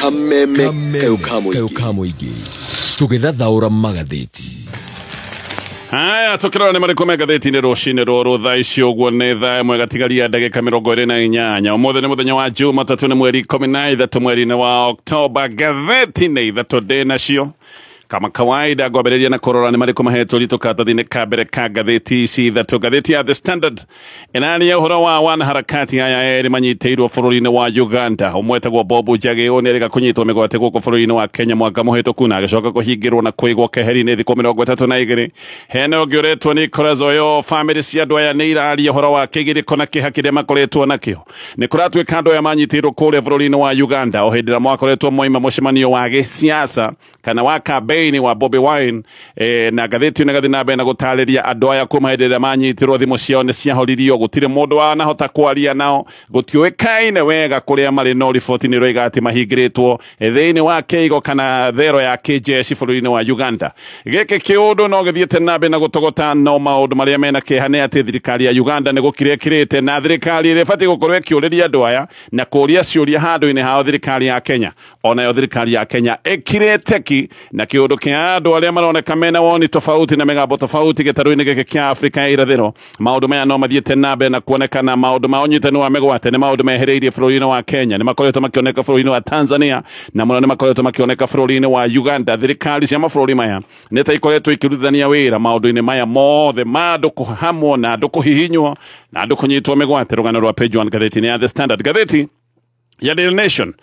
Kameme kayo ka mũingĩ tũgĩthathaũra magathĩti. Haya, tukirora nĩ marĩkũ me ngathĩti-inĩ rũcinĩ rũrũ thaa ici ũguo nĩ thaa ĩmwe gatigaria ndagĩka 28. Ũmũthĩ nĩ mũthenya wa Jumatatũ nĩ mweri 13 mweri-inĩ wa Oktoba. Ngathĩti-inĩ ithatũ ndĩ nacio kama kawaida ngwambĩrĩria na kũrora nĩ marĩkũ mahetwo ritũ karatathi-inĩ ka mbere ka ngathĩti ici ithatũ. Ngathĩti ya The Standard ĩraria ũhoro wa wanaharakati aya erĩ manyitĩirwo bũrũri-inĩ wa Uganda. Ũmwe etagwo Bob Njagi, ũyũ nĩ erĩga kũnyitwo mĩgwate gũkũ bũrũri-inĩ wa Kenya mwaka mũhĩtũku na agĩcoka kũhingĩrwo na kũigwo keheri-inĩ thikũ 32. Hena ũngĩ ũretwo Nicholas Oyo. Famĩlĩ cia andũ aya nĩ iraria ũhoro wa kĩgirĩko na kĩeha kĩrĩa makoretwo nakĩo. Nĩ kũratuĩka andũ aya manyitĩirwo kũrĩa bũrũri-inĩ wa Uganda o hĩndĩ ĩrĩa mwakoretwo moima mũcemanio wa gĩsiasa kana wa campaign wa Bobi Wine. Na ngathĩti ĩno ĩgathiĩ na mbere na gũtarĩria andũ aya kuma hĩndĩ ĩrĩa manyitirwo thimũ ciao nĩ ciahoririo, gũtirĩ mũndũ wanahota kwaria nao, gũtiũĩkaine wega kũrĩa marĩ, no riboti nĩ ĩroiga atĩ mahingĩrĩtwo thĩinĩ wa kĩigo kana thero ya kĩjeshi bũrũri-inĩ wa Uganda. Gĩkĩ kĩũndũ no gĩthiĩte na mbere na gũtogota, no maũndũ marĩa mena kĩeha nĩ atĩ thirikari ya Uganda nĩ gũkira ĩkirĩte, na thirikari ĩrĩa ĩbatiĩ gũkorwo ĩkĩũrĩria andũ aya na kũũria ciũria handũ-inĩ hao thirikari ya Kenya, onayo thirikari ya Kenya ĩkirĩte ki na kĩũndũ kĩa andũ arĩa maroneka mena woni tofauti na mĩgambo tofauti gĩtarũ-inĩ gĩkĩ kĩa Afrika ya irathĩro. Maũndũ maya no mathiĩte na mbere na kuonekana maũndũ ma ũnyitani wa mĩgwate nĩ maũndũ mehereirie bũrũri-inĩ wa Kenya, nĩ makoretwo makĩoneka bũrũri-inĩ wa Tanzania, na mũno nĩ makoretwo makĩoneka bũrũri-inĩ wa Uganda. Thirikari cia mabũrũri maya nĩ ta ikoretwo ikĩrutithania wĩra maũndũ-inĩ maya mothe ma andũ kũhamwo na andũ kũhihinywo na andũ kũnyitwo mĩgwate. Rũgano rwa page 1 ngathĩti-inĩ ya The Standard. Ngathĩti ya Daily Nation,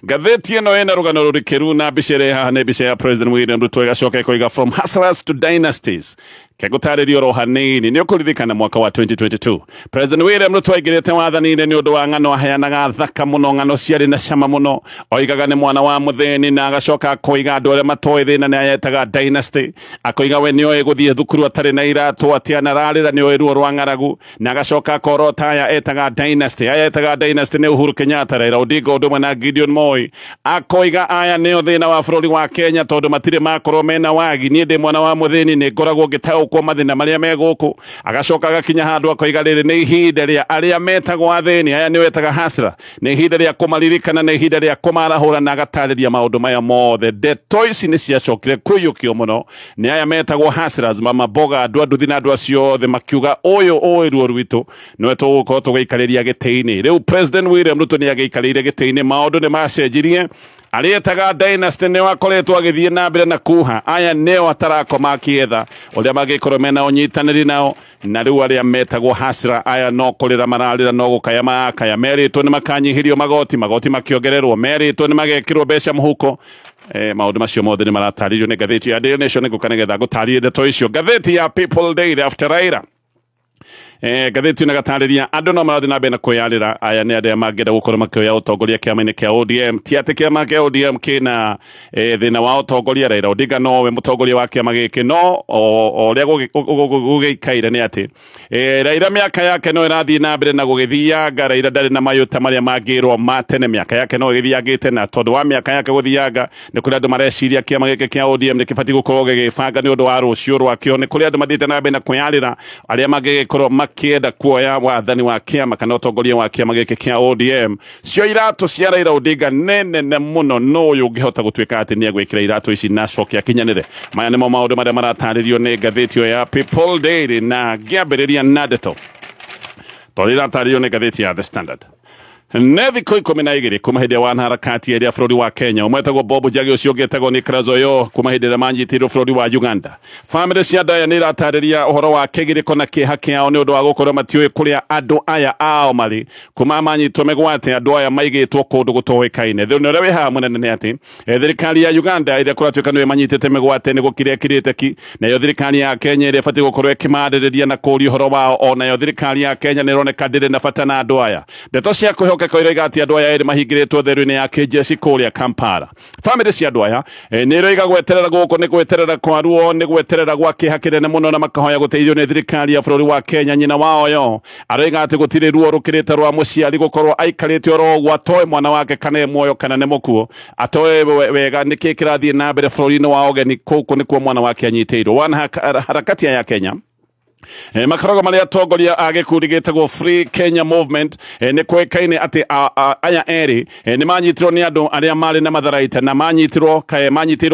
ngathĩti ĩno ĩna rũgano rũrikĩru na mbica ĩrĩa haha nĩ mbica ya President William Ruto, ĩgacoka ĩkoiga from hustlers to dynasties. Kegũtarĩrio oro hanini nĩ ũkũririkana mwaka wa 2022 President William Ruto aingĩrĩte wathani-inĩ nĩ ũndũ wa ng'ano aheanaga thaka mũno, ng'ano ciarĩ na cama mũno. Oigaga nĩ mwana wa mũthĩni na agacoka akoiga andũ arĩa matoĩ thĩna nĩ ayetaga dynasty. Akoiga we nĩoĩ gũthiĩ thukuru atarĩ na iratũ, atĩ anararĩra nĩoĩ ruo rwa ng'aragu, na agacoka akorota aya etaga dynasty. Aya etaga dynasty nĩ Uhuru Kenyatta, Raila Odinga ũndũ ũmwe na Gideon Moi. Akoiga aya nĩo thĩna wa bũrũri wa Kenya tondũ matirĩ makorwo mena wagi. Niĩ ndĩ mwana wa mũthĩni, nĩ ngoragwo ngĩtaũkwo mathĩna marĩa me gũkũ. Agacoka agakinya handũ akoiga rĩrĩ nĩ ihinda rĩa arĩa metagwo athĩni, aya nĩo etaga hasra, nĩ ihinda rĩa kũmaririkana, nĩ ihinda rĩa kũmarahũra, na agatarĩria maũndũ maya mothe. Ndeto ici nĩ ciacokire kũiyũkio mũno nĩ aya metagwo hustlers, mama mboga, andũ a nduthi na andũ acio othe, makiuga ũyũ ũĩ ruo rwitũ nĩwe tũgũkorwo tũgĩikarĩria gĩtĩ-inĩ. Rĩu President William Ruto nĩ agĩikarĩire gĩtĩ-inĩ, maũndũ nĩ macenjirie. Arĩetaga dynasty nĩo akoretwo agĩthiĩ na mbere na kuha, aya nĩo atarakoma akĩetha ũrĩa mangĩkorwo mena ũnyitanĩri nao, na rĩu arĩa metagwo hasra aya no kũrĩra mararĩra, no gũkaya marakaya. Merĩtwo nĩ makanyihĩrio magoti, magoti makĩongererwo, merĩtwo nĩ magekĩrwo mbeca mũhuko. Maũndũ macio mothe nĩ maratarĩrio nĩ ngathĩti ya Daily Nation. Ngũka nĩgetha ngũtarĩrie ndeto icio. Ngathĩti ya People Daily after Raila, ngathĩti ĩno ĩgatarĩria andũ no marathiĩ na mbere na kwĩyarĩra. Aya nĩ arĩa mangĩenda gũkorwo makĩoya ũtongoria kĩama-inĩ kĩa ODM. Ti atĩ kĩama kĩa ODM kĩna thĩna wa ũtongoria, Raila Odinga nowe mũtongoria wa kĩama gĩkĩ, no o ũrĩa gũgĩikaire nĩ atĩ Raila mĩaka yake no ĩrathiĩ na mbere na gũgĩthianga. Raila ndarĩ na mayũ ta marĩa mangĩrwo ma tene, mĩaka yake no ĩgĩthiangĩte, na tondũ wa mĩaka yake gũthianga nĩ kũrĩ andũ mareciria kĩama gĩkĩ kĩa ODM nĩ kĩbatiĩ gũkorwo gĩgĩbanga nĩ ũndũ wa rũciũ rwakĩo. Nĩ kũrĩ andũ mathiĩte na mbere na kwĩyarĩra arĩa mangĩgĩkorwo makĩenda kuoya wathani wa kĩama kana ũtongoria wa kĩama gĩkĩ kĩa ODM. Cio iratũ cia Raila Odinga nĩ nene mũno, no ũyũ ũngĩhota gũtuĩka atĩ nĩ egwĩkĩra iratũ ici na acoke akinyanĩre. Maya nĩmo maũndũ marĩa maratarĩrio nĩ ngathĩti ĩyo ya People Daily, na ngĩambĩrĩria na ndeto tondũ iratarĩrio nĩ ngathĩti ya The Standard. Nĩ thikũ 12 kuma hĩndĩ ya wanaharakati ĩrĩa bũrũri wa Kenya ũmwe etagwo Bob Njagi, ũcio ũngĩ etagwo Nicholas Oyo, kuma hĩndĩ ĩrĩa manyitĩirwo bũrũri wa Uganda. Famĩlĩ cia andũ aya nĩ iratarĩria ũhoro wa kĩgirĩko na kĩeha kĩao nĩ ũndũ wa gũkorwo matiũĩ kũrĩa andũ aya ao marĩ. Kuma manyitwo mĩgwate, andũ aya maigĩtwo kũndũ gũtoĩkaine. Thĩna ũrĩa wĩ haha mũnene nĩ atĩ thirikari ya Uganda ĩrĩa kũratuĩka nĩyo manyitĩte mĩgwate nĩ gũkira ĩkirĩte ki, nayo thirikari ya Kenya ĩrĩa ĩbatiĩ gũkorwo ĩkĩmarĩrĩria na kũũria ũhoro wao, onayo thirikari ya Kenya nĩ ĩroneka ndĩrĩ na bata na andũ aya. Ndeto cia kwĩhokeka iroiga atĩ andũ aya erĩ mahingĩrĩtwo therũ-inĩ ya kĩjeshi kũrĩa Kampala. Famĩlĩ cia andũ aya nĩ iroiga gweterera gũkũ nĩ gweterera kwa ruo, nĩ gweterera gwa kĩeha kĩnene mũno, na makahoya gũteithio nĩ thirikari ya bũrũri wa Kenya. Nyina wao yo aroiga atĩ gũtirĩ ruo rũkĩrĩte rwa mũciari gũkorwo aikarĩte oro ũguo atoĩ mwana wake kana e muoyo kana nĩ mũkuũ, atoĩ wega nĩkĩ kĩrathiĩ na mbere bũrũri-inĩ wa ũgeni. Kũkũ nĩkuo mwana wake anyitĩirwo. Wanaharakati aya ya Kenya Makoragwo marĩ atongoria a gĩkundi gĩtagwo Free Kenya Movement. Nĩ kũĩkaine atĩ aya erĩ nĩ manyitirwo nĩ andũ arĩa marĩ na matharaita na manyitirwo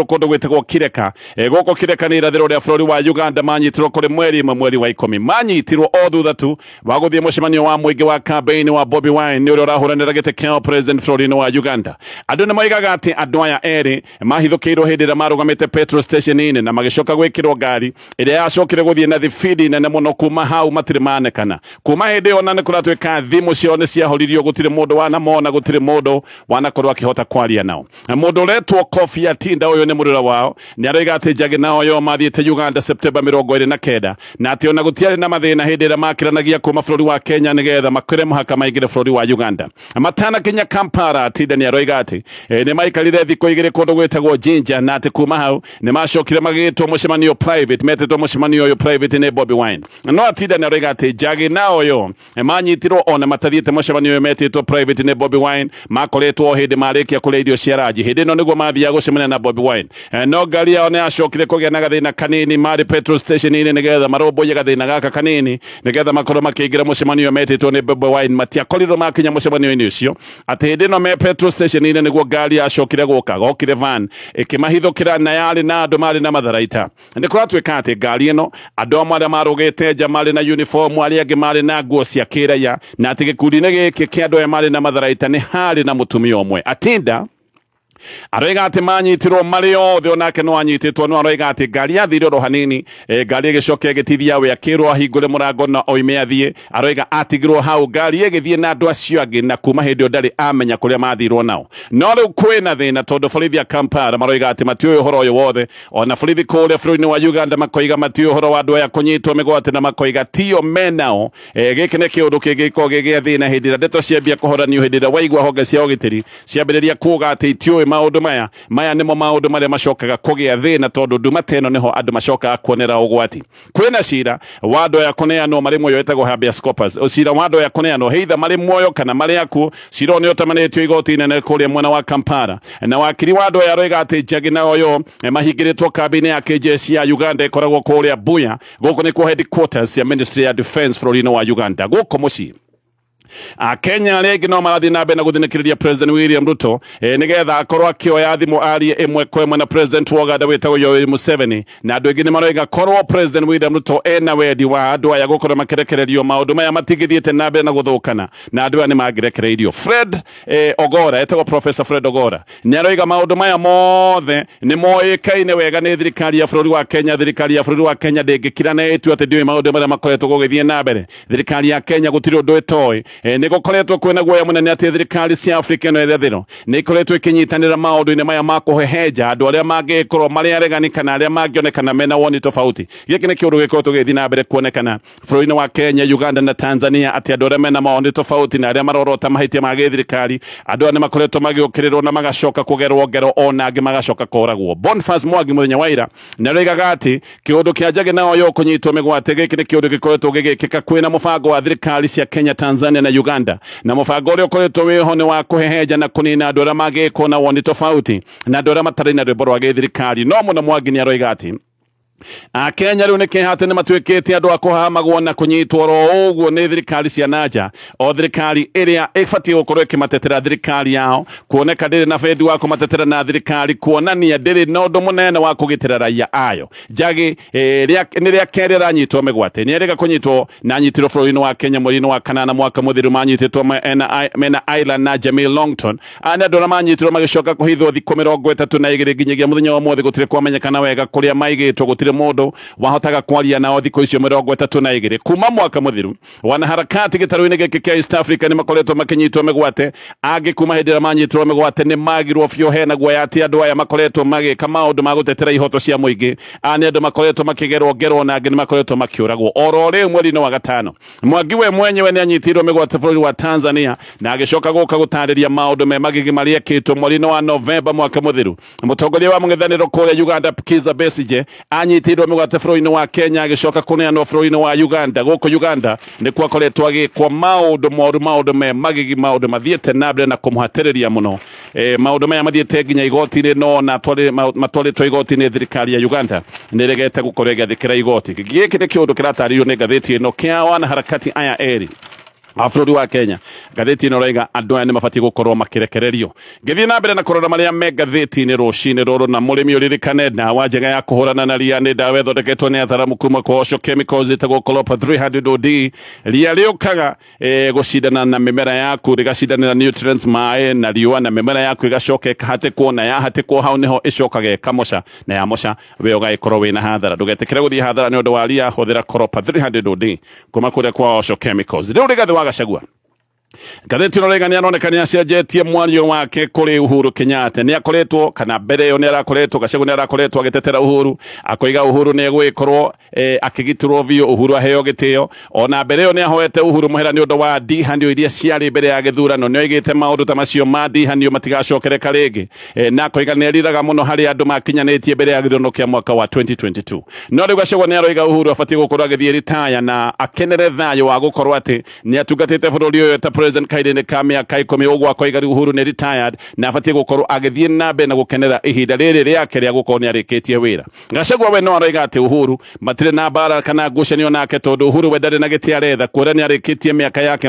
kũndũ gwĩtagwo Kireka. Gũkũ Kireka nĩ irathĩro rĩa bũrũri wa Uganda. Manyitirwo kũrĩ mweri ĩmwe mweri wa 10. Manyitirwo o thutha tu wa gũthiĩ mũcemanio wa mũingĩ wa campaign wa Bobi Wine nĩ ũrĩa ũrahũranĩra gĩtĩ kĩa president bũrũri-inĩ wa Uganda. Andũ nĩ moigaga atĩ andũ aya erĩ mahithũkĩirwo hĩndĩ ĩrĩa marũgamĩte petrol station-inĩ na magĩcoka gwĩkĩrwo ngari ĩrĩa yacokire gũthiĩ na thibindi nene muno. Kuma hau matirĩ manekana. Kuma hĩndĩ ĩyo na nĩ kũratuĩka thimũ ciao nĩ ciahoririo, gũtirĩ mũndũ wanamona, gũtirĩ mũndũ wanakorwo akĩhota kwaria nao. Mũndũ ũretwo Kofi Atinda, ũyũ nĩ mũrũra wao, nĩ aroiga atĩ Njagi na Oyo mathiĩte Uganda September 29 na atĩ ona gũtiarĩ na mathĩna hĩndĩ ĩrĩa makĩranagia kuma bũrũri wa Kenya nĩgetha makĩre mũhaka maingĩre bũrũri wa Uganda. Matanakinya Kampala, Atinda nĩ aroiga atĩ nĩ maikarire thikũ igĩrĩ kũndũ gwĩtagwo Jinja na atĩ kuma hau nĩ macokire magĩtwo mũcemanio private, metĩtwo mũcemanio ũyũ private nĩ Bobi Wine. No Atinda nĩ aroiga atĩ Njagi na Oyo manyitirwo ona matathiĩte mũcemanio ũyũ metĩtwo private nĩ Bobi Wine, makoretwo hĩndĩ marĩkia kũrĩa irio cia ranji. Hĩndĩ ĩno nĩguo mathiaga gũcemania na Bobi Wine. No ngari yao nĩ yacokire kũgĩa na gathĩna kanini marĩ petrol station-inĩ nĩgetha marũmbũiye gathĩna gaka kanini nĩgetha makorwo makĩingĩra mũcemanio metĩtwo nĩ Bobi Wine. Matiakorirwo makinya mũcemanio-inĩ ũcio, atĩ hĩndĩ ĩno me petrol station-inĩ nĩguo ngari yacokire gũka, gokire van ĩkĩmahithũkĩra na yarĩ na andũ marĩ na matharaita. Nĩ kũratuĩka atĩ ngari ĩno andũ amwe arĩa marũgĩte nja marĩ na uniform, arĩa angĩ marĩ na nguo cia kĩraia, na atĩ gĩkundi-inĩ gĩkĩ kĩa andũ aya marĩ na matharaita nĩ harĩ na mũtumia ũmwe. Atinda aroiga atĩ manyitirwo marĩ othe, onake no anyitĩtwo, no aroiga atĩ ngari yathire oro hanini, ngari ĩgĩcoka ĩgĩtithia we, akĩrwo ahingũre mũrango na oime athiĩ. Aroiga atigirwo hau ngari ĩgĩthiĩ na andũ acio angĩ, na kuma hĩndĩ ĩyo ndarĩ amenya kũrĩa mathirwo nao. No rĩu kwĩna thĩna tondũ borithi a Kampala maroiga atĩ matiũĩ ũhoro ũyũ wothe. Ona borithi kũrĩa bũrũri-inĩ wa Uganda makoiga matiũĩ ũhoro wa andũ aya kũnyitwo mĩgwate na makoiga tio menao. Gĩkĩ nĩ kĩũndũ kĩngĩkorwo gĩgĩa thĩna hĩndĩ ĩrĩa ndeto ciambia kũhoranio, hĩndĩ ĩrĩa waigua honge cia ũgitĩri ciambĩrĩria kuga atĩ itiũĩ maũndũ maya. Maya nĩmo maũndũ marĩa macokaga kũgĩa thĩna tondũ nduma ta ĩno nĩho andũ macokaga kuonera ũgwati. Kwĩna cira wa andũ aya kũneanwo marĩ muoyo wĩtagwo habeas corpus. Cira wa andũ aya kũneanwo either marĩ muoyo kana marĩ akuũ, cira ũyũ nĩ ũtamanĩtio igoti inene kũrĩa mwena wa Kampala. Na wakiri wa andũ aya aroiga atĩ Njagi na Oyo mahingĩrĩtwo kambĩ-inĩ ya KJC ya Uganda ĩkoragwo kũrĩa Buya. Gũkũ nĩkuo headquarters ya Ministry ya Defense bũrũri-inĩ wa Uganda. Gũkũ mũciĩ Akenya arĩa angĩ no marathiĩ na mbere na gũthinĩkĩrĩria President William Ruto nĩgetha akorwo akĩoya thimũ arie ĩmwe kwa ĩmwe na President wa Uganda wĩtagwo Yoweri Museveni. Na andũ aingĩ nĩ maroiga korwo President William Ruto ena wendi wa andũ aya gũkorwo makĩrekererio, maũndũ maya matingĩthiĩte na mbere na gũthũkana, na andũ aya nĩ mangĩrekereirio. Fred Ogora, etagwo Professor Fred Ogora, nĩ aroiga maũndũ maya mothe nĩ moĩkaine wega nĩ thirikari ya bũrũri wa Kenya. Thirikari ya bũrũri wa Kenya ndĩngĩkira na ĩtue atĩ ndĩũĩ maũndũ marĩa makoretwo gũgĩthiĩ na mbere. Thirikari ya Kenya gũtirĩ ũndũ ĩtoĩ. Nĩ gũkoretwo kwĩna guoya mũnene atĩ thirikari cia Afrika ĩno ĩrathĩro nĩ ikoretwo ĩkĩnyitanĩra maũndũ-inĩ maya ma kũhehenja andũ arĩa mangĩkorwo marĩ aregani kana arĩa mangĩonekana mena woni tofauti. Gĩkĩ nĩ kĩũndũ gĩkoretwo gĩgĩthiĩ na mbere kuonekana bũrũri-inĩ wa Kenya, Uganda na Tanzania, atĩ andũ arĩa mena mawoni tofauti na arĩa marorota mahĩtia ma gĩthirikari, andũ aya nĩ makoretwo magĩũkĩrĩrwo na magacoka kũgerwo ngero, ona angĩ magacoka kũragwo. Boniface Mwangi mũthenya wa ira nĩ aroigaga atĩ kĩũndũ kĩa Njagi na Oyo kũnyitwo mĩgwate gĩkĩ nĩ kĩũndũ gĩkoretwo gĩgĩkĩka kwĩna mũbango wa thirikari cia Kenya, Tanzania na Uganda, na mũbango ũrĩa ũkoretwo wĩho nĩ wa kũhehenja na kũnina andũ arĩa mangĩkwo na woni tofauti na andũ arĩa matarĩ na rwĩmbo rwa gĩthirikari. No mũno Mwangi nĩ aroiga atĩ Akenya rĩu nĩ kĩha atĩ nĩ matuĩkĩte andũ a kũhamagwo na kũnyitwo oro ũguo nĩ thirikari cia nanja, o thirikari ĩrĩa ĩbatiĩ gũkorwo ĩkĩmatetera thirikari yao, kuoneka ndĩrĩ na bendi wa kũmatetera na thirikari kuonania ndĩrĩ na ũndũ mũnene wa kũgitĩra raia ayo. Njagi nĩ rĩa kerĩ aranyitwo mĩgwate, nĩ erĩga kũnyitwo na anyitirwo bũrũri-inĩ wa Kenya mweri-inĩ wa kanana mwaka mũthiru, manyitĩtwo mena Island na Jamil Longton. Aya nĩ andũ arĩa manyitirwo magĩcoka kũhithwo thikũ 32 nginyagia mũthenya wa ũmũthĩ gũtirĩ kwamenyekana wega kũrĩa maigĩtwo, gũtirĩ mũndũ wahotaga kwaria nao thikũ icio 32. Kuma mwaka mũthiru wanaharakati gĩtarũ-inĩ gĩkĩ kĩa East Africa nĩ makoretwo makĩnyitwo mĩgwate, angĩ kuma hĩndĩ ĩrĩa manyitirwo mĩgwate nĩ magirwo biũ. Hena guoya atĩ andũ aya makoretwo magĩka maũndũ ma gũtetera ihoto cia mũingĩ, aya nĩ andũ makoretwo makĩgerwo ngero na angĩ nĩ makoretwo makĩũragwo. Oro rĩu mweri-inĩ wa gatano Mwangi we mwenyewe nĩ anyitirwo mĩgwate bũrũri wa Tanzania na agĩcoka gũka gũtarĩria maũndũ me magigi marĩa ekĩtwo mweri-inĩ wa Novemba mwaka mũthiru. Mũtongoria wa mũng'ethanĩro kũrĩa Uganda Kizza Besigye anyitĩirwo mĩgwate bũrũri-inĩ wa Kenya agĩcoka kũneanwo bũrũri-inĩ wa Uganda. Gũkũ Uganda nĩkuo akoretwo agĩkwo maũndũ moru, maũndũ me magigi, maũndũ mathiĩte na mbere na kũmũhatĩrĩria mũno. Maũndũ maya mathiĩte nginya igoti-inĩ, no na matwarĩtwo igoti-inĩ thirikari ya Uganda nĩregete gũkorwo ĩgĩathĩkĩra igoti. Gĩkĩ nĩ kĩũndũ kĩratarĩrio nĩ ngathĩti ĩno kĩa wanaharakati aya erĩ a bũrũri wa Kenya. Ngathĩti ĩno ĩrauga andũ aya nĩ mabatiĩ gũkorwo makĩrekererio. Ngĩthiĩ na mbere na kũrora marĩa me ngathĩti-inĩ rũcinĩ rũrũ, na mũrĩmi ũririkane ndawa njega ya kũhũrana na ria nĩ ndawa ĩthondeketwo nĩ atharamu kuma kwa Osho Chemicals ĩtagwo Colopa 300 OD. Ria rĩũkaga gũcindana na mĩmera yaku, rĩgacindanĩra nutrients, maĩ na riũa, na mĩmera yaku ĩgacoka ĩkahatĩkwo, na yahatĩkwo hau nĩho ĩcokaga ĩkamoca, na yamoca we ũgagĩkorwo wĩna hathara. Ndũgetĩkĩre gũthiĩ hathara nĩ ũndũ wa ria, hũthĩra Colopa 300 OD kuma kũrĩa kwa Osho Chemicals. Rĩu Rigathĩ wa Gachagua, ngathĩti ĩno rĩga nĩaroneka nĩacenjetie mwario wake kũrĩ Uhuru Kenyatta. Nĩakoretwo kana mbere ĩyo nĩarakoretwo, Gachagua nĩarakoretwo agĩtetera Uhuru, akoiga Uhuru nĩegũgĩkorwo akĩgitĩrwo biũ, Uhuru aheo gĩtĩo. Ona mbere ĩyo nĩahoete Uhuru mũhera nĩ ũndũ wa ndihanio iria ciarĩ mbere ya gĩthurano. Nĩoigĩte maũndũ ta macio ma ndihanio matigacokereka rĩngĩ, na akoiga nĩeriraga mũno harĩ andũ makinyanĩtie mbere ya gĩthurano kĩa mwaka wa 2022. No rĩu Gachagua nĩaroiga Uhuru abatiĩ gũkorwo agĩthiĩ ritaya na akenere thayũ wa gũkorwo atĩ nĩatungatĩte bũrũri ũyũ ta president kahinda-inĩ ka mĩaka 10. Ũguo akoiga rĩu Uhuru nĩ retired na abatiĩ gũkorwo agĩthiĩ na mbere na gũkenera ihinda rĩrĩ rĩake rĩa gũkorwo nĩarĩkĩtie wĩra. Gachagua we no aroiga atĩ Uhuru matirĩ na mbara kana ngucanio nake, tondũ Uhuru we ndarĩ na gĩtĩ aretha, kuona nĩarĩkĩtie mĩaka yake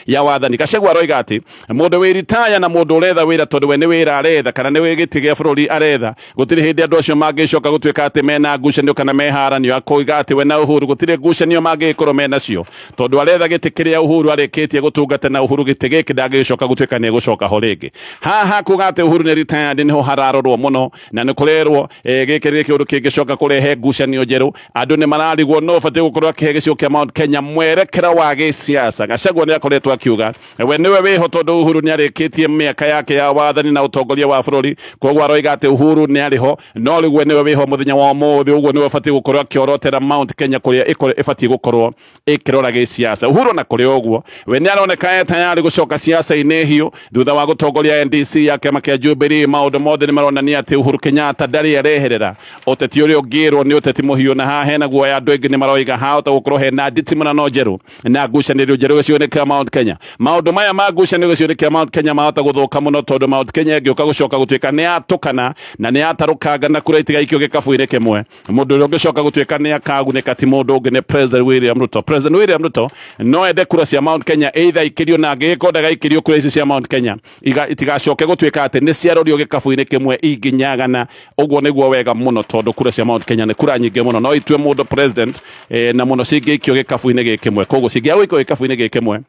ya wathani. Gachagua aroiga atĩ mũndũ wĩ ritaya na mũndũ ũretha wĩra, tondũ we nĩ wĩra aretha kana nĩ gĩtĩ gĩa bũrũri aretha, gũtirĩ hĩndĩ andũ acio mangĩcoka gũtuĩka atĩ mena ngucanio kana meharanio. Akoiga atĩ we na Uhuru gũtirĩ ngucanio mangĩgĩkorwo menacio, tondũ aretha gĩtĩ kĩrĩa Uhuru arĩkĩtie gũtungata, na Uhuru gĩtĩ gĩkĩ ndangĩgĩcoka gũtuĩka nĩegũcoka ho rĩngĩ. Haha kuga atĩ Uhuru nĩ retired nĩho hararorwo mũno, na nĩ kũrerwo gĩkĩ nĩ kĩũndũ kĩngĩcoka kũrehe ngucanio njerũ. Andũ nĩ mararigwo no ũbatiĩ gũkorwo akĩhe gĩcigo kĩa Mount Kenya mwerekera wa gĩsiasa. Gachagua nĩ akoretwo akiuga we nĩwe wĩho, tondũ Uhuru nĩ arĩkĩtie mĩaka yake ya wathani na ũtongoria wa bũrũri, koguo aroiga atĩ Uhuru nĩ arĩho, no rĩu we nĩwe wĩho mũthenya wa ũmũthĩ. Ũguo nĩwe ũbatiĩ gũkorwo akĩorotera Mount Kenya kũrĩa ĩbatiĩ gũkorwo ĩkĩrora gĩsiasa. Uhuru na kũrĩ ũguo we nĩ aroneka e tayari gũcoka siasa-inĩ hiũ thutha wa gũtongoria NDC ya kĩama kĩa Jubilee. Maũndũ mothe nĩ maronania atĩ Uhuru Kenyatta ndarĩ areherera ũteti ũrĩa ũngĩrwo nĩ ũteti mũhiũ, na haha hena guoya. Andũ aingĩ nĩ maroiga hahota gũkorwo hena nditimũrano njerũ na ngucanĩrio njerũ gĩcigo-inĩ kĩa Mount Kenya. Maũndũ maya ma ngucanĩrio gĩcigo-inĩ kĩa Mount Kenya mahota gũthũka mũno, tondũ Mount Kenya ĩngĩũka gũcoka gũtuĩka nĩ yatũkana na nĩ yatarũkanga na kura itigaikio gĩkabu-inĩ kĩmwe, mũndũ ũrĩa ũngĩcoka gũtuĩka nĩ akagunĩka ti mũndũ ũngĩ nĩ President William Ruto. President William Ruto no ende kura cia Mount Kenya either ikĩrio na angĩgĩkorwo ndagaikĩrio kura ici cia Mount Kenya itigacoke gũtuĩka atĩ nĩ ciarorio gĩkabu-inĩ kĩmwe inginyagana. Ũguo nĩguo wega mũno, tondũ kura cia Mount Kenya nĩ kura nyingĩ mũno, no itue mũndũ president na mũno cingĩikio gĩkabu-inĩ gĩkĩ kĩmwe. Koguo cingĩaga gũikio gĩkabu-inĩ gĩkĩ kĩmwe,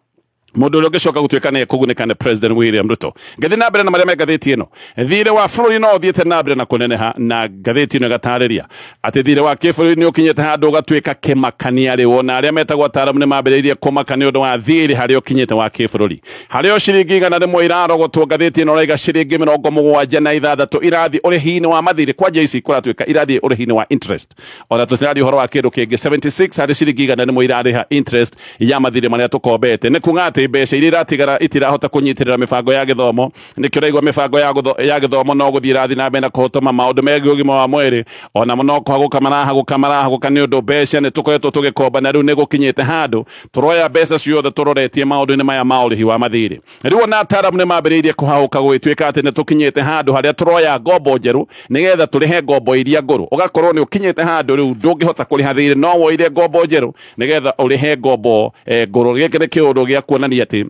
mũndũ ũrĩa ũngĩcoka gũtuĩka nĩ ekũgunĩka nĩ President William Ruto. Ngĩthiĩ na mbere na marĩa me ngathĩti ĩno, thirĩ wa bũrũri no ũthiĩte na mbere na kũneneha, na ngathĩti ĩno ĩgatarĩria atĩ thirĩ wa kĩbũrũri nĩ ũkinyĩte handũ ũgatuĩka kĩmakania rĩu. Ona arĩa metagwo ataaramu nĩ mambĩrĩirie kũmaka nĩ ũndũ wa thirĩ harĩa ũkinyĩte wa kĩbũrũri, harĩa ciringi 100 irarogotwo. Ngathĩti ĩno ĩraiga ciringi 76 irathiĩ ũrĩhi-inĩ wa mathirĩ, kwanja ici kũratuĩka irathiĩ ũrĩhi-inĩ wa interest, ona tũtiraria ũhoro wa kĩndũ kĩngĩ. 76 harĩ ciringi 100 irarĩha interest ya mathirĩ marĩa tũkombete. Nĩ kuga atĩ mbeca iria iratigara itirahota kũnyitĩrĩra mĩbango ya gĩthomo. Nĩkĩo ũraigua mĩbango ya gĩthomo no gũthiĩ ĩrathiĩ na mbere na kũhotoma maũndũ megiĩ ũgima wa mwĩrĩ, ona no kũhagũka marahagũka marahagũka nĩ ũndũ mbeca nĩ tũkoretwo tũgĩkomba, na rĩu nĩ gũkinyĩte handũ tũroya mbeca ciothe tũroretie maũndũ-inĩ maya ma ũrĩhi wa mathirĩ. Rĩu ona ataaramu nĩ mambĩrĩirie kũhagũka gũgĩtuĩka atĩ nĩ tũkinyĩte handũ harĩa tũroya ngombo njerũ nĩgetha tũrĩhe ngombo iria ngũrũ. Ũgakorwo nĩ ũkinyĩte handũ rĩu ndũngĩhota kũrĩha thirĩ, no woire ngombo njerũ nĩgetha ũrĩhe ngombo ngũrũ. Gĩkĩ nĩ kĩũndũ gĩa kuonania atĩ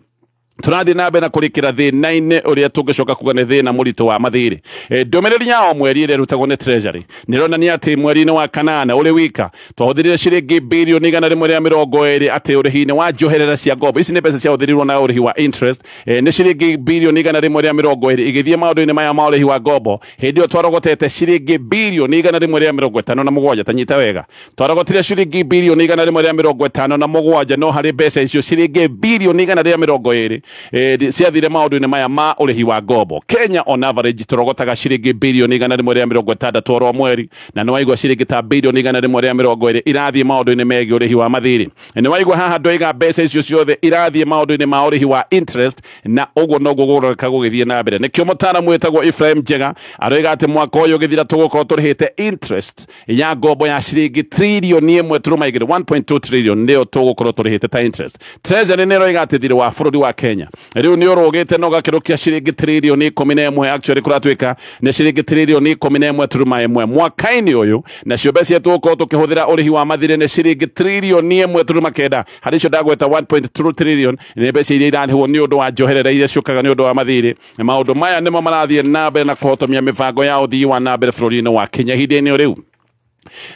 tũrathiĩ na mbere na kũrikĩra thĩna-inĩ ũrĩa tũngĩcoka kuga nĩ thĩna mũritũ wa mathirĩ. Ndũmĩrĩri ya o mweri ĩrĩa ĩrutagwo nĩ Treasury nĩronania atĩ mweri-inĩ wa kanana ũrĩ wika twahũthĩrire ciringi birioni 120 atĩ ũrĩhi-inĩ wa njoherera cia ngombo. Ici nĩ mbeca ciahũthĩrirwo na ũrĩhi wa interest, nĩ ciringi birioni 120 igĩthiĩ maũndũ-inĩ maya ma ũrĩhi wa ngombo. Hĩndĩ ĩyo twarogotete ciringi birioni 157. Ta nyita wega, twarogotire ciringi birioni 157, no harĩ mbeca icio ciringi birioni 120 ciathire ciathire maũndũ-inĩ maya ma ũrĩhi wa ngombo. Kenya on average tũrogotaga ciringi bilioni 160 oro mweri, na nĩ waigua ciringi ta bilioni 120 irathiĩ maũndũ-inĩ megiĩ ũrĩhi wa mathirĩ. Nĩ waigua haha ndoiga mbeca icio ciothe irathiĩ maũndũ-inĩ ma ũrĩhi wa interest, na ũguo noguo gũroreka gũgĩthiĩ na mbere. Nĩkĩo mũtaaramu wĩtagwo Ephraim Njega aroiga atĩ mwaka ũyũ ũgĩthira tũgũkorwo tũrĩhĩte interest ya ngombo ya ciringi trilioni 1.2, 1.2 trillion nĩyo tũgũkorwo tũrĩhĩte ta interest. Treasury nĩ ĩroiga atĩ thirĩ wa bũrũri wa Kenya rĩu nĩ ũrũgĩte na ũgakĩrũkia ciringi trilioni 11, actually kũratuĩka nĩ ciringi trilioni 11.1 mwaka-inĩ ũyũ, nacio mbeca iria tũgũkorwo tũkĩhũthĩra ũrĩhi wa mathirĩ nĩ ciringi trilioni 1.9. Harĩ icio ndagweta 1.2 trillion nĩ mbeca iria irarĩhwo nĩ ũndũ wa njoherera iria ciũkaga nĩ ũndũ wa mathirĩ. Maũndũ maya nĩmo marathiĩ na mbere na kũhotomia mĩbango ya ũthii wa na mbere bũrũri-inĩ wa Kenya ihinda-inĩ rĩu.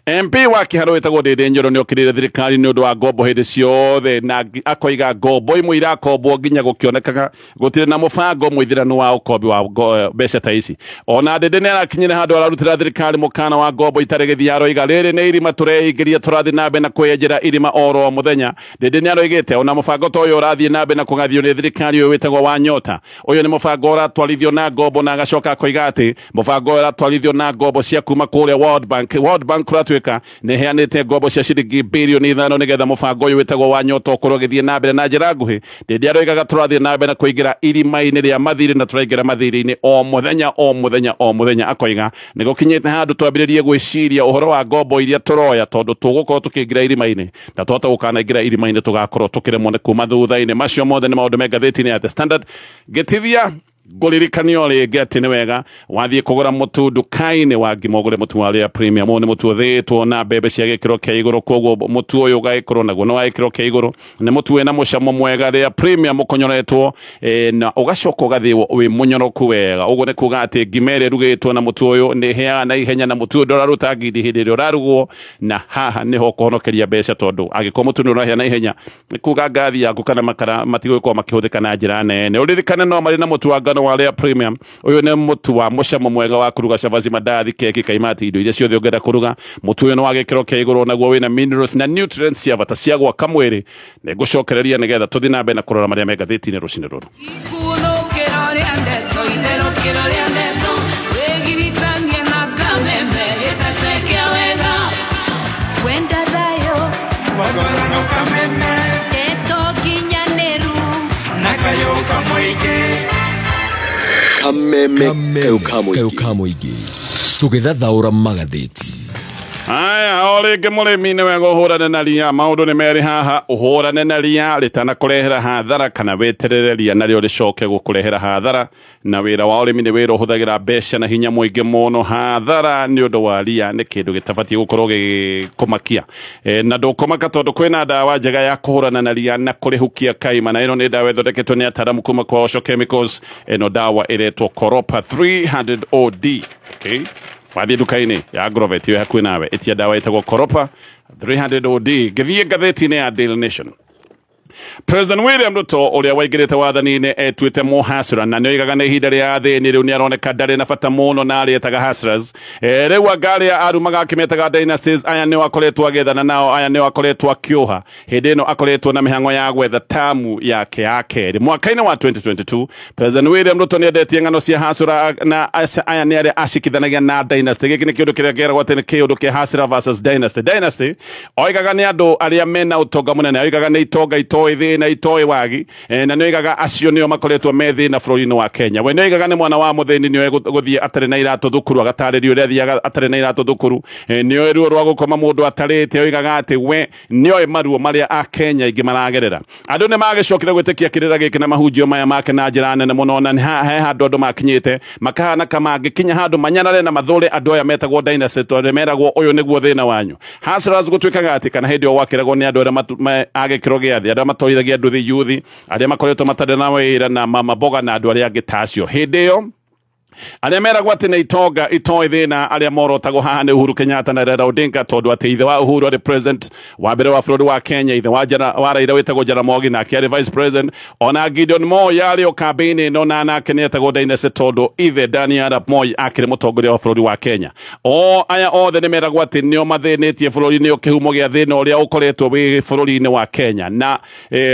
MP wa Kiharu wĩtagwo Ndindi Nyoro nĩ okĩrĩire thirikari nĩ ũndũ wa ngombo hĩndĩ ciothe, na akoiga ngombo imwe irakombwo nginya gũkĩonekaga gũtirĩ na mũbango mũithĩranu wa ũkombi wa mbeca ta ici. Ona Ndindi nĩ arakinyire handũ ararutĩra thirikari mũkana wa ngombo itarĩ gĩthia, aroiga rĩrĩ nĩ irima tũreingĩria tũrathiĩ na mbere na kwĩyenjera irima oro mũthenya. Ndindi nĩ aroigĩte ona mũbango ta ũyũ ũrathiĩ na mbere na kũgathio nĩ thirikari ũyũ wĩtagwo wa Nyota, ũyũ nĩ mũbango ũratwarithio na ngombo, na agacoka akoiga atĩ mũbango ũyũ ũratwarithio na ngombo cia kuma kũrĩa World Bank. World Bank kũratuĩka nĩ ĩheanĩte ngombo cia ciringi bilioni 5 nĩgetha mũbango ũyũ wĩtagwo wa Nyota ũkorwo ũgĩthiĩ na mbere na njĩra nguhĩ. Ndindi aroigaga tũrathiĩ na mbere na kũingĩra irima-inĩ rĩa mathirĩ, na tũraingĩra mathirĩ-inĩ o mũthenya o mũthenya o mũthenya. Akoiga nĩ gũkinyĩte handũ twambĩrĩrie gwĩciria ũhoro wa ngombo iria tũroya, tondũ tũgũkorwo tũkĩingĩra irima-inĩ, na twahota gũkanaingĩra irima-inĩ tũgakorwo tũkĩremwo nĩ kuma thutha-inĩ. Macio mothe nĩ maũndũ me ngathĩti-inĩ ya The Standard. Ngĩtithia ngũririkanio rĩngĩ atĩ nĩ wega wathiĩ kũgũra mũtu nduka-inĩ wa ngima ũgũre mũtu wa Rĩa Premium. Ũyũ nĩ mũtu ũthĩĩtwo na mbembe cia gĩkĩro kĩa igũrũ, koguo mũtu ũyũ ũgagĩkorwo naguo nĩ wa gĩkĩro kĩa igũrũ, nĩ mũtu wĩna mũcamo mwega Rĩa Premium ũkonyoretwo na ũgacoka ũgathĩĩo wĩ mũnyoroku wega. Ũguo nĩ kuga atĩ ngima ĩrĩa ĩrugĩtwo na mũtu ũyũ nĩ ĩhĩaga na ihenya, na mũtu ũyũ ndũraruta ngindi hĩndĩ ĩrĩa ũrarugwo, na haha nĩho ũkũhonokeria mbeca, tondũ angĩkorwo mũtu nĩ ũrahĩa na ihenya nĩ kuga ngathi yaku kana makara matigũgĩkorwo makĩhũthĩka na njĩra nene. Ũririkane no marĩ na mũtu wa ngano wa Rĩa Premium. Ũyũ nĩ mũtu wa mũcamo mwega wa kũruga cabaci, mandathi, keki, kaimati, indo iria ciothe ũngĩenda kũruga. Mũtu ũyũ nĩ wa gĩkĩro kĩa igũrũ, naguo wĩna minerals na nutrients cia bata cia gwaka mwĩrĩ. Nĩ ngũcokereria nĩgetha tũthiĩ na mbere na kũrora marĩa me ngathĩti-inĩ rũcinĩ rũrũ. Kameme kayo kamuigi tũgĩthathaũra magathĩti. Aya, o rĩngĩ mũrĩmi nĩ wega ũhũrane na ria. Maũndũ nĩ merĩ haha, ũhũrane na ria rĩtanakũrehera hathara, kana weterere ria narĩo rĩcoke gũkũrehera hathara. Na wĩra wa ũrĩmi nĩ wĩra ũhũthagĩra mbeca na hinya mũingĩ mũno. Hathara nĩ ũndũ wa ria nĩ kĩndũ gĩtabatiĩ gũkorwo gĩkũmakia, na ndũkũmaka tondũ kwĩna ndawa njega ya kũhũrana na ria na kũrĩhukia kaima, na ĩno nĩ ndawa ĩthondeketwo nĩ ataaramu kuma kwa Osho Chemicals. Ĩno ndawa ĩretwo Koropa 300 OD. Okay, wathiĩ nduka-inĩ ya Agrovet ĩyo hakuhĩ nawe, ĩtia ndawa ĩtagwo Koropa 300 OD. Ngĩthiĩ ngathĩti-inĩ ya Daily Nation, President William Ruto ũrĩa waingĩrĩte wathani-inĩ etuĩte mũhasra, na nĩoigaga nĩ ihinda rĩa thĩni rĩu nĩaroneka ndarĩ na bata mũno na arĩa etaga hustlers. Rĩu anga arĩa arumaga akĩmetaga dynasties, aya nĩo akoretwo agĩethana nao, aya nĩo akoretwo akĩũha. Hĩndĩ ĩno akoretwo na mĩhang'o ya gwetha tamu yake ya kerĩ. Mwaka-inĩ wa 2022 President William Ruto nĩendetie ng'ano cia hasra, na aya nĩ arĩa acikithanagia na dynasty. Gĩkĩ nĩ kĩũndũ kĩrĩa kĩeragwo atĩ nĩ kĩũndũ kĩa hustler versus dynasty. Dynasty oigaga nĩ andũ arĩa mena ũtonga mũnene, oigaga nĩ itonga itoĩ thĩna itoĩ wagi, na nĩoigaga acio nĩo makoretwo me thĩna bũrũri-inĩ wa Kenya. We nĩoigaga nĩ mwana wa mũthĩni nĩoĩ gũthiĩ atarĩ na iratũ thukuru, agatarĩrio ũrĩa athiaga atarĩ na iratũ thukuru, nĩoĩ ruo rwa gũkoma mũndũ atarĩte, oigaga atĩ we nĩoĩ maruo marĩa Akenya aingĩ maragerera. Andũ nĩ magĩcokire gwĩtĩkia kĩrĩra gĩkĩ na mahunjio maya make na njĩra nene mũno, na he handũ andũ makinyĩte makahana ka mangĩkinya handũ manyarare na mathũre andũ aya metagwo dynasty, tondũ meragwo ũyũ nĩguo thĩna wanyu. Hustlers gũtuĩkaga atĩ kana hĩndĩ ĩyo gwakĩragwo nĩ andũ arĩa a gĩkĩro gĩa thĩ, arĩa matwarithagia nduthi yuthi, arĩa makoretwo matarĩ na wĩra, na mama mboga na andũ arĩa angĩ ta acio. Hĩndĩ ĩyo Arĩa meragwo atĩ nĩ itonga itoĩ thĩna arĩa morotagwo haha nĩ Uhuru Kenyatta na Raila Odinga, tondũ atĩ ithe wa Uhuru arĩ president wa mbere wa bũrũri wa Kenya, ithe wa Raila wĩtagwo Jaramogi nake arĩ vice president, ona Gideon Moi arĩ o kambĩ-inĩ ĩno na nake nĩ etagwo dynasty tondũ ithe Daniel Arap Moi akĩrĩ mũtongoria wa bũrũri wa Kenya. O aya othe nĩ meragwo atĩ nĩo mathĩnĩtie bũrũri, nĩo kĩhumo gĩa thĩna ũrĩa ũkoretwo wĩ bũrũri-inĩ wa Kenya. Na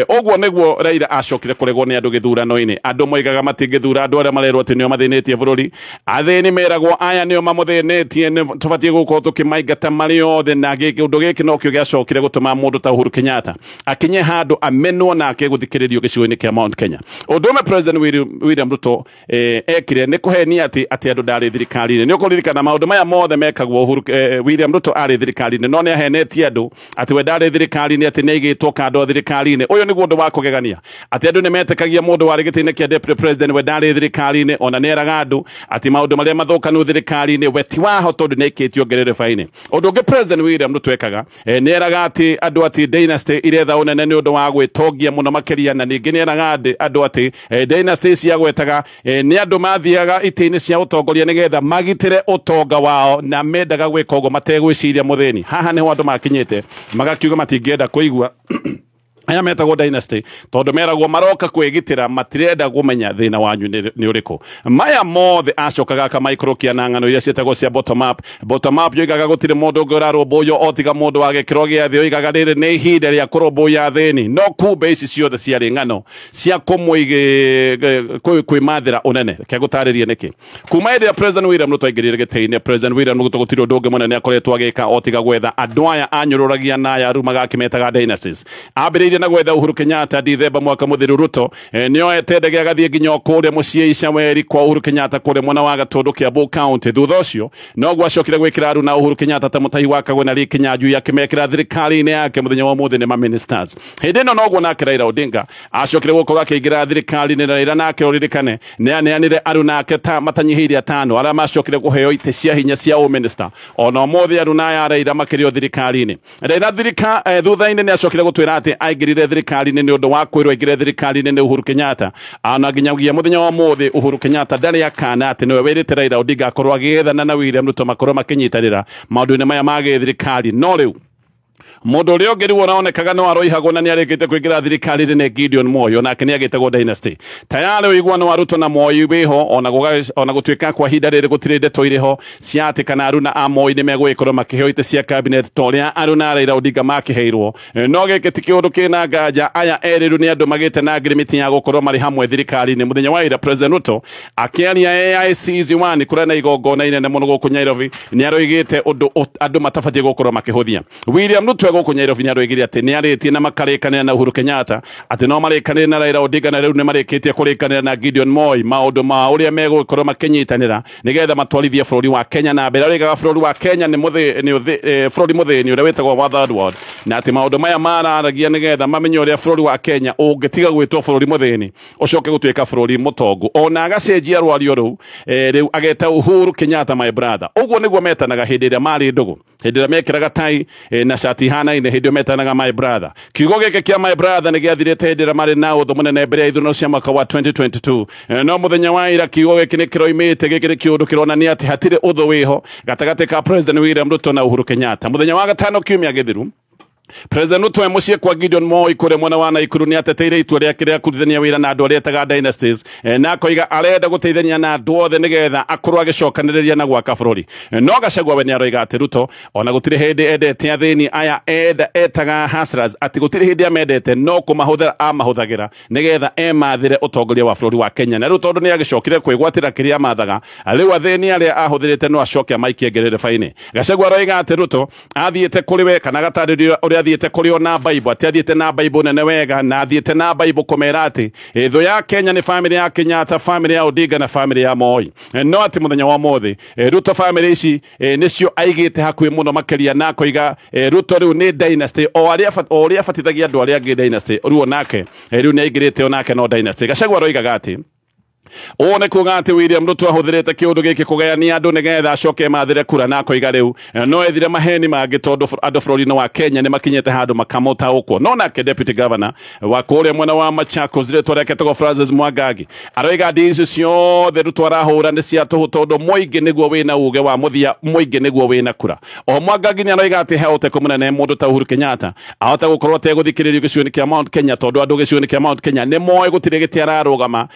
ũguo nĩguo Raila acokire kũregwo nĩ andũ gĩthurano-inĩ. Andũ moigaga matingĩthura andũ arĩa marerwo atĩ nĩo mathĩnĩtie bũrũri. Athĩni meragwo aya nĩo mamũthĩnĩtie, tũbatiĩ gũkorwo tũkĩmaingata marĩ othe, na ũndũ gĩkĩ nokĩo gĩacokire gũtũma mũndũ ta Uhuru Kenyatta akinye handũ amenwo nake gũthikĩrĩrio gĩcigo-inĩ kĩa Mount Kenya. Ũndũ ũmwe President William Ruto ekire nĩ kũhenia atĩ andũ ndarĩ thirikari-inĩ. Nĩ ũkũririkana maũndũ maya mothe mekagwo Uhuru William Ruto arĩ thirikari-inĩ, no nĩ ahenetie andũ atĩ we ndarĩ thirikari-inĩ, atĩ nĩ aigĩtwo kando thirikari-inĩ. Ũyũ nĩguo ũndũ wa kũgegania, atĩ andũ nĩ metĩkagia mũndũ warĩ gĩtĩ-inĩ kĩa deputy president we ndarĩ thirikari-inĩ, ona nĩ eraga andũ atĩ maũndũ marĩa mathũkanu thirikari-inĩ we ti waho tondũ nĩ aikĩtio ngerereba-inĩ. Ũndũ ũngĩ President William Ruto ekaga, nĩ eraga atĩ andũ atĩ dynasty iretha ũnene nĩ ũndũ wa gwĩtongia mũno makĩria, na ningĩ nĩ eraga andũ atĩ dynasty ciagwetaga nĩ andũ mathiaga itĩ-inĩ cia ũtongoria nĩgetha magitĩre ũtonga wao, na mendaga gwĩka ũguo mategwĩciria mũthĩni. Haha nĩho andũ makinyĩte magakiuga matingĩenda kũigua aya metagwo dynasty tondũ meragwo maroka kwĩgitĩra, matirenda kũmenya thĩna wanyu nĩ ũrĩkũ. Maya mothe acokaga akamaikũrũkia na ng'ano iria ciĩtagwo cia bottom up. Bottom up yoigaga gũtirĩ mũndũ ũngĩ ũrarũmbũiyo o tiga mũndũ wa gĩkĩro gĩa thĩ, oigaga rĩrĩ nĩ ihinda rĩa kũrũmbũiya athĩni, no kumbe ici ciothe ciarĩ ng'ano cia kwĩmathĩra ũnene. Reke ngũtarĩrie nĩkĩ. Kuma hĩndĩ ĩrĩa President William Ruto aingĩrire gĩtĩ-inĩ, President William Ruto gũtirĩ ũndũ ũngĩ mũnene akoretwo agĩka o tiga gwetha andũ aya anyũrũragia na aya arumaga akĩmetaga dynasties. Ambĩrĩirie na gwetha Uhuru Kenyatta Dithemba mwaka mũthiru. Ruto nĩoete ndege agathiĩ nginya kũrĩa mũciĩ Icaweri kwa Uhuru Kenyatta kũrĩa mwena wa Gatũndũ Kiambu County. Thutha ũcio noguo acokire gwĩkĩra aru na Uhuru Kenyatta ta mũtahi wa Kagwe na Lee Kinyanjui akĩmekĩra thirikari-inĩ yake mũthenya wa ũmũthĩ nĩ ma ministers. Hĩndĩ ĩno noguo nake Raila Odinga acokire gũkorwo akĩingĩra thirikari-inĩ, na Raila nake ũririkane nĩ aneanire aru nake ta matanyihĩire atano arĩa macokire kũheo itĩ cia hinya cia ũminista. Ona ũmũthĩ aru na aya Raila makĩrio thirikari-inĩ. Raila thutha-inĩ nĩ acokire gũtwĩra atĩ aingĩrire thirikari-inĩ nĩ ũndũ wa kwĩrwo aingĩre thirikari-inĩ nĩ Uhuru Kenyatta. Ona nginyagia mũthenya wa ũmũthĩ Uhuru Kenyatta ndarĩ akana atĩ nĩwe wĩrĩte Raila Odinga akorwo agĩethana na William Ruto makorwo makĩnyitanĩra maũndũ-inĩ maya ma gĩthirikari. No rĩu mũndũ ũrĩa ũngĩ rĩu ũronekaga no aroihagwo na nĩarĩkĩte kũingĩra thirikari-inĩ nĩ Gideon Moi, onake nĩagĩtagwo dynasty. Tayarĩ ũiguano wa Ruto na Moi wĩho, ona gũtuĩka kwa ihinda rĩrĩ gũtirĩ ndeto irĩ ho cia atĩ kana aruna a Moi nĩ megũgĩkorwo makĩheo itĩ cia cabinet ta ũrĩa aruna a Raila Odinga makĩheirwo. No gĩkĩ ti kĩũndũ kĩna nganja, aya erĩ rĩu nĩ andũ magĩte na ngirimiti ya gũkorwo marĩ hamwe thirikari-inĩ. Mũthenya wa ira President Ruto akĩaria AIC Ziwani kũrĩa na igongona inene mũno gũkũ Nairobi nĩ aroigĩte ũndũ andũ matabatiĩ gũkorwo makĩhũthia. William Ruto gũkũ Nairobi nĩ aroigire atĩ nĩ arĩtie na makarĩkanĩra na Uhuru Kenyatta atĩ no marĩkanĩre na Raila Odinga, na rĩu nĩ marĩkĩtie kũrĩkanĩra na Gideon Moi maũndũ ma ũrĩa megũkorwo makĩnyitanĩra nĩgetha matwarithie bũrũri wa Kenya na mbere. Aroigaga bũrũri wa Kenya nĩ bũrũri mũthĩni ũrĩa wĩtagwo wa third world, na atĩ maũndũ maya mararagia nĩgetha mamenye ũrĩa bũrũri wa Kenya ũngĩtiga gwĩtwo bũrũri mũthĩni ũcoke gũtuĩka bũrũri mũtongu. Ona agacenjia rwario rũu rĩu ageta Uhuru Kenyatta my brother. Ũguo nĩguo metanaga hĩndĩ ĩrĩa marĩ ndũgũ, hĩndĩ ĩrĩa mekĩraga tai na shati hanaine, hĩndĩ ĩyo metanaga my brother. Kiugo gĩkĩ kĩa my brother nĩ gĩathirĩte hĩndĩ ĩrĩa marĩ na ũthũ mũnene mbere ya ithurano cia mwaka wa 2022. No mũthenya wa ira kiugo gĩkĩ nĩ kĩroimĩte, gĩkĩ nĩ kĩũndũ kĩronania atĩ hatirĩ ũthũ wĩho gatagatĩ ka President William Ruto na Uhuru Kenyatta. Mũthenya wa gatano kiumia gĩthiru, President Ruto mũciĩ kwa Gideon Moi kũrĩa mwena wa Naikuru nĩ ateteire itua rĩake rĩa kũrutithania wĩra na andũ arĩa etaga dynasties, na akoiga arenda gũteithania na andũ othe nĩgetha akorwo agĩcokanĩrĩria na gwaka bũrũri. No Gachagua we nĩ aroiga atĩ Ruto ona gũtirĩ hĩndĩ endete athĩni aya etaga hustlers, atĩ gũtirĩ hĩndĩ amendete no kũmahũthĩra amahũthagĩra nĩgetha emathĩre ũtongoria wa bũrũri wa Kenya. Na rĩu tondũ nĩ agĩcokire kwĩgwatĩra kĩrĩa amathaga, rĩu athĩni arĩa ahũthĩrĩte no acoke amaikie ngerereba-inĩ. Gachagua aroiga atĩ Ruto athiĩte kũrĩ we kana agatarĩria ũrĩa athiĩte kũrĩ o na Bible, atĩ athiĩte na Bible nene wega, na athiĩte na Bible kũmera atĩ thũ ya Kenya nĩ family ya Kenyatta, family ya Odinga na family ya Moi. No atĩ mũthenya wa ũmũthĩ Ruto family ici nĩcio aigĩte hakuhĩ mũno makĩria, na akoiga Ruto rĩu nĩ dynasty, o ũrĩa abatithagia andũ arĩa angĩ dynasty, rĩu onake rĩu nĩ aingĩrĩte onake no dynasty. Gachagua aroigaga atĩ Ũũ nĩ kuga atĩ William Ruto ahũthĩrĩte kĩũndũ gĩkĩ kũgayania andũ nĩgetha acoke mathĩre kura, na akoiga rĩu no ethire maheni mangĩ tondũ andũ bũrũri-inĩ wa Kenya nĩ makinyĩte handũ makamũtaũkwo. No nake deputy governor wa kũrĩa mwena wa Machakos rĩtwa rĩake etagwo Francis Mwangangi aroiga ndini icio ciothe Ruto arahũra nĩ cia tũhũ tondũ mũingĩ nĩguo wĩna uge wa mũthia, mũingĩ nĩguo wĩna kura. O Mwangangi nĩ aroiga atĩ he ũteku mũnene mũndũ ta Uhuru Kenyatta ahota gũkorwo ategũthikĩrĩrio gĩcigo-inĩ kĩa Mount Kenya tondũ andũ gĩcigo-inĩ kĩa Mount Kenya nĩ moĩ gũtirĩ gĩtĩ ararũgama,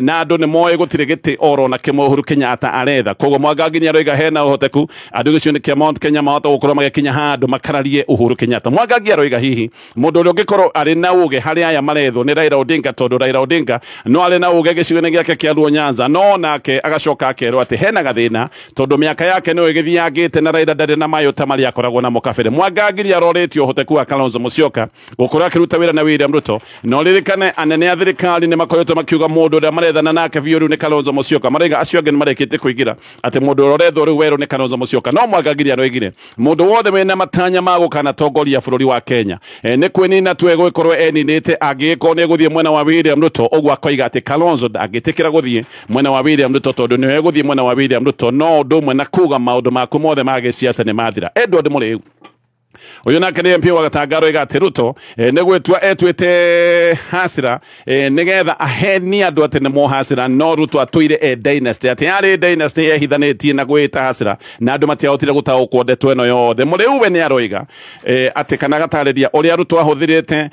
na andũ nĩ moĩ gũtirĩ gĩtĩ oro na kĩmwe Uhuru Kenyatta aretha. Koguo Mwangangi nĩ aroiga hena ũhoteku andũ gĩcigo-inĩ kĩa Mount Kenya mahota gũkorwo magĩkinya handũ makararie Uhuru Kenyatta. Mwangangi aroiga hihi mũndũ ũrĩa ũngĩkorwo arĩ na ũge harĩ aya marethwo nĩ Raila Odinga tondũ Raila Odinga no arĩ na ũge gĩcigo-inĩ gĩake kĩa Luo Nyanza, no nake agacoka akerwo atĩ hena gathĩna tondũ mĩaka yake nĩyo ĩgĩthiangĩte na Raila ndarĩ na mayũ ta marĩa akoragwo namo kabere. Mwangangi nĩ arorĩtie ũhoteku wa Kalonzo Musyoka gũkorwo akĩruta wĩra na William Ruto, no ririkane anene a thirikari nĩ makoretwo makiuga mũndũ ũrĩa marethana nake biũ rĩu nĩ Kalonzo Musyoka. Maraiga acio angĩ nĩ marĩkĩtie kũingĩra atĩ mũndũ ũrĩa ũrethwo rĩu werũ nĩ Kalonzo Musyoka. No Mwangangi nĩ aroigire mũndũ wothe wĩna matanya ma gũkanatongoria bũrũri wa Kenya nĩ kwĩnina tu egũgĩkorwo eninĩte angĩgĩkorwo nĩ egũthiĩ mwena wa William Ruto. Ũguo akoiga atĩ Kalonzo ndangĩtĩkĩra gũthiĩ mwena wa William Ruto tondũ nĩwe egũthiĩ mwena wa William Ruto, no ũndũ ũmwe na kuga maũndũ maku mothe ma gĩciaca nĩ mathira. Edward Mũrĩu uyu nake nĩ MP wa Gatanga aroiga atĩ Ruto nĩ gwĩtua etuĩte hasira nĩgetha ahenie andũ atĩ nĩmo hasira, no Ruto atũire e dynasty, atĩ yarĩ dynasty yehithanĩtie na gwĩta hasira na andũ matiahotire gũtaũkwo ndeto ĩno yothe. Mũrĩu we nĩ aroiga atĩ kana agatarĩria ũrĩa Ruto ahũthĩrĩte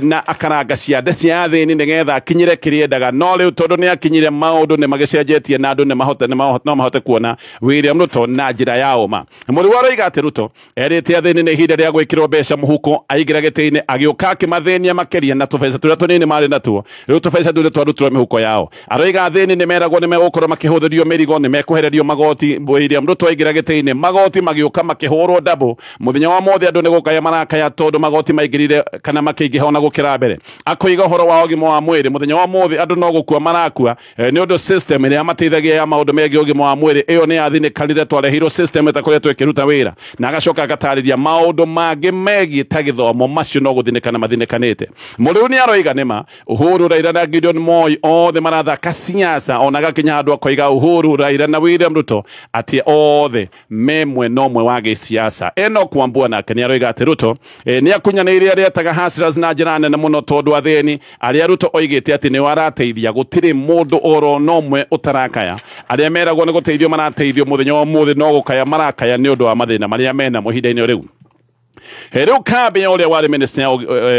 na akaranga ciande cia athĩni nĩgetha akinyĩre kĩrĩa endaga, no rĩu tondũ nĩ akinyire maũndũ nĩ magĩcenjetie na andũ no mahote kuona William Ruto na njĩra ya ũma. Mũrĩu aroiga atĩ Ruto erĩte athĩni nĩ ihinda rĩa gwĩkĩrwo mbeca mũhuko, aingĩra gĩtĩ-inĩ agĩũka akĩmathĩnia makĩria na tũbeca tũrĩa tũnini marĩ natuo rĩu tũbeca tũrĩa twarutirwo mĩhuko yao. Aroiga athĩni nĩ meragwo nĩ megũkorwo makĩhũthĩrio mĩrigo, nĩ mekwehererio magoti. William Ruto aingĩra gĩtĩ-inĩ magoti magĩũka makĩhũrwo double. Mũthenya wa mothe andũ nĩ gũkaya marakaya tondũ magoti maingĩrire kana makĩingĩha ona gũkĩra mbere. Akoiga ũhoro wa ũgima wa mwĩrĩ, mũthenya wa mothe andũ no gũkua marakua nĩ ũndũ system ĩrĩa mateithagia ya maũndũ megiĩ ũgima wa mwĩrĩ ĩyo nĩ yathinĩkanire, twarehirwo system ĩtakoretwo ĩkĩruta wĩra. Na agacoka agatarĩria maũndũ mangĩ megiĩ ta gĩthomo macio no gũthinĩkana mathinĩkanĩte. Mũrĩu nĩ aroiga nĩma Uhuru, Raila na Gideon Moi othe marathaka siasa, ona gakinya handũ akoiga Uhuru, Raila na William Ruto atĩ othe me mwena ũmwe wa gĩsiasa. Enoch Wambua nake nĩ aroiga atĩ Ruto nĩ akunyanĩire arĩa etaga hustlers na njĩra nene mũno tondũ athĩni arĩa Ruto oigĩte atĩ nĩo arateithia gũtirĩ mũndũ oro na ũmwe ũtarakaya. Arĩa meragwo nĩ gũteithio marateithio mũthenya wa ũmũthĩ no gũkaya marakaya nĩ ũndũ wa mathĩna marĩa menamo ihinda-inĩ rĩu. Rĩu kambĩ ya ũrĩa warĩ minister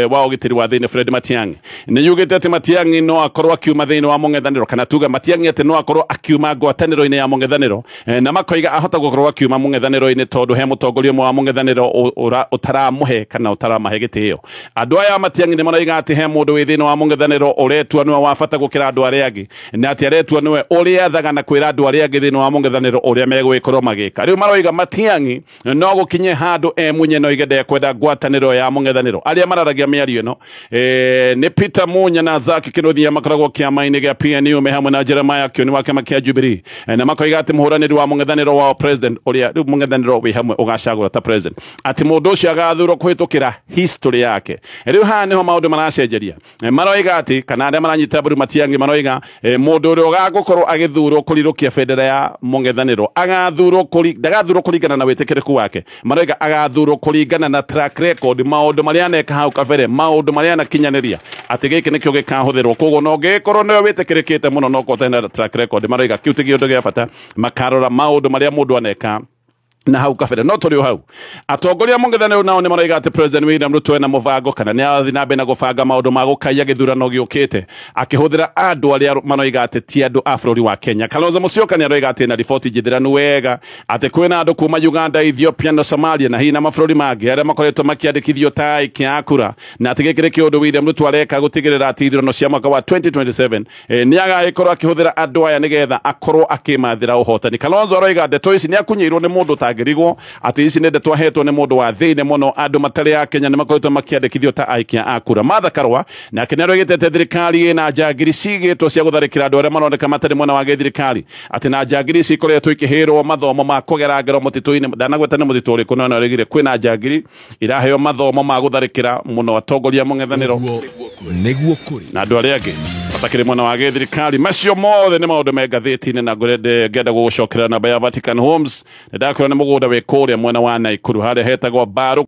wa ũgitĩri wa thĩinĩ Fred Matiang'i nĩ yugĩte atĩ Matiang'i no akorwo akiuma thĩinĩ wa mũng'ethanĩro, kana tuge Matiang'i atĩ no akorwo akiuma ngwatanĩro-inĩ ya mũng'ethanĩro, na makoiga ahota gũkorwo akiuma mũng'ethanĩro-inĩ tondũ he mũtongoria ũmwe wa mũng'ethanĩro ũtaramũhe kana ũtaramahe gĩtĩo. Andũ aya Matiang'i nĩ maroiga atĩ he mũndũ wĩ thĩinĩ wa mũng'ethanĩro ũretua nĩwe wa bata gũkĩra andũ arĩa angĩ, na atĩ aretua nĩwe ũrĩathaga na kwĩra andũ arĩa angĩ thĩinĩ wa mũng'ethanĩro ũrĩa megũgĩkorwo magĩka. Rĩu maroiga Matiang'i no gũkinye handũ e mwenye no igende kwenda ngwatanĩro ya mũng'ethanĩro. Arĩa mararagia mĩario ĩno nĩ Peter Munya na Zack Kinuthia makoragwo kĩama-inĩ gĩa PNU me hamwe na Jeremiah Kioni wa kĩama kĩa Jubilee, na makoiga atĩ mũhũranĩri wa mũng'ethanĩro wao president ũrĩa rĩu mũng'ethanĩro wĩ hamwe ũgacagũra ta president, atĩ mũndũ ũcio agathurwo kũhĩtũkĩra history yake. Rĩu haha nĩho maũndũ maracenjeria. Maroiga atĩ kana arĩa maranyita mbaru Matiang'i maroiga mũndũ ũrĩa ũgagũkorwo agĩthurwo kũrirũkia bendera ya mũng'ethanĩro agathurwo ndagathurwo kũringana na wĩtĩkĩrĩku wake, maroiga agathurwo kũringana na track record, maũndũ marĩa aneka hau kabere, maũndũ marĩa anakinyanĩria, atĩ gĩkĩ nĩkĩo gĩkahũthĩrwo. Koguo no ngĩkorwo nĩwe wĩtĩkĩrĩkĩte mũno no ũkorwo ũtarĩ na track record, maroiga kĩu ti kĩũndũ gĩa bata, makarora maũndũ marĩa mũndũ aneka na hau kabere. No tũrĩ o hau atongoria mũng'ethanĩro nao nĩ maroiga atĩ President William Ruto ena mũbango kana nĩ arathiĩ na mbere na gũbanga maũndũ ma gũkaiya gĩthurano gĩũkĩte akĩhũthĩra andũ arĩa maroiga atĩ ti andũ a bũrũri wa Kenya. Kalonzo Musyoka nĩ aroiga atĩ na riboti njithĩranu wega atĩ kwĩna andũ kuma Uganda, Ethiopia na Somalia na hihi na mabũrũri mangĩ arĩa makoretwo makĩandĩkithio ta aikia a kura, na atĩ gĩkĩ nĩ kĩũndũ William Ruto areka gũtigĩrĩra atĩ ithurano cia mwaka wa 2027 nĩ agagĩkorwo akĩhũthĩra andũ aya nĩgetha akorwo akĩmathĩra ũhotani. Kalonzo aroiga ndeto ici nĩ akunyĩirwo nĩ mũndũ ũtangĩrigwo atĩ ici nĩ ndeto ahetwo nĩ mũndũ wa thĩinĩ mũno, andũ matarĩ a Kenya nĩ makoretwo makĩandĩkithio ta aikia a kura. Martha Karua nake nĩ aroigĩte atĩ thirikari ĩna njangiri cigĩtwo cia gũtharĩkĩra andũ arĩa maroneka matarĩ mwena wa gĩthirikari, atĩ na njangiri ici ikoretwo ikĩhĩrwo mathomo ma kũgera ngero mũtitũ-inĩ, ndanagweta nĩ mũtitũ ũrĩkũ, no nĩaroigire kwĩna njangiri iraheo mathomo ma gũtharĩkĩra mũno atongoria mũng'ethanĩro nĩguo kũrĩ na andũ arĩa angĩ. Atakĩrĩ mwena wa gĩthirikari. Macio mothe nĩ maũndũ me ngathĩti-inĩ, na ngenda gũgũcokera namba ya Vatican Homes. Nĩ ndakwĩra nĩ mũgũnda wĩ kũrĩa mwena wa Naikuru harĩa hetagwo Mbaru.